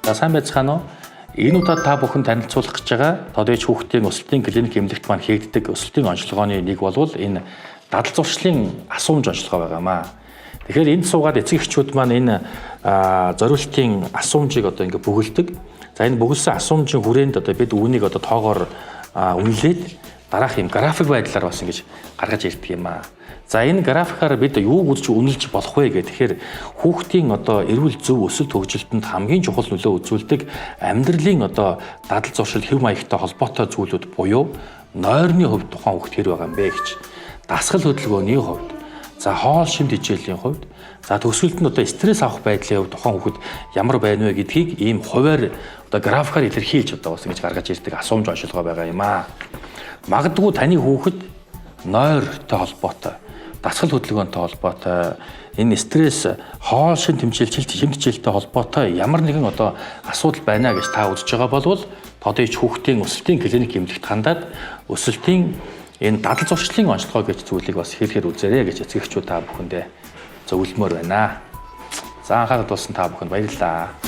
За, сайн байцгаана уу? Энэ удаад та бүхэн танилцуулах гэж байгаа Тодорч хүүхдийн өсөлтийн клиник эмнэлэгт маань хийгддэг өсөлтийн онцлогооны нэг болвол энэ дадал зуршлын асуумж онцлогоо байгаамаа. Тэгэхээр энд суугаад эцэг эхчүүд маань энэ зориултын асуумжийг одоо ингээ бөглөдөг. За, энэ бөглөсөн асуумжийн хүрээнд одоо бид үүнийг одоо тоогоор үнэлээд дараах юм график байдлаар бас ингэж гаргаж ирдэг юм аа. За, энэ графикаар бид юуг үзэж үнэлж болох вэ гэх тэгэхээр хүүхдийн одоо эрүүл зөв өсөлт хөгжилтөнд хамгийн чухал нөлөө үзүүлдэг амьдралын одоо дадал зуршил, хэв маягтай холбоотой зүйлүүд буюу нойрны хувьд тухайн хүүхд хэр байгаа юм бэ гэж, дасгал хөдөлгөөний хувьд, за хоол шим тэжээлийн хувьд, за төгсгөлд нь одоо стресс авах байдлын хувьд тухайн хүүхэд ямар байна вэ гэдгийг ийм хувиар одоо графикаар илэрхийлж одоо бас ингэж гаргаж ирдэг асуумж оншилгоо байгаа юм аа. Магадгүй таны хүүхэд нойртой холбоотой, дасгал хөдөлгөөнтэй холбоотой, энэ стресс, хоол шим тэмцээл, шим тэжээлтэй холбоотой ямар нэгэн одоо асуудал байна гэж та үзэж байгаа болвол Тодорч хүүхдийн өсөлтийн клиник эмнэлэгт хандаад өсөлтийн энэ дадал зуршлын онцлогоо гэж зүйлийг бас хэлэхээр үзээрэй гэж эцэг эхчүүд та бүхэндээ зөвлөмөр байна. За, анхаарал тулсан та бүхэнд баярлалаа.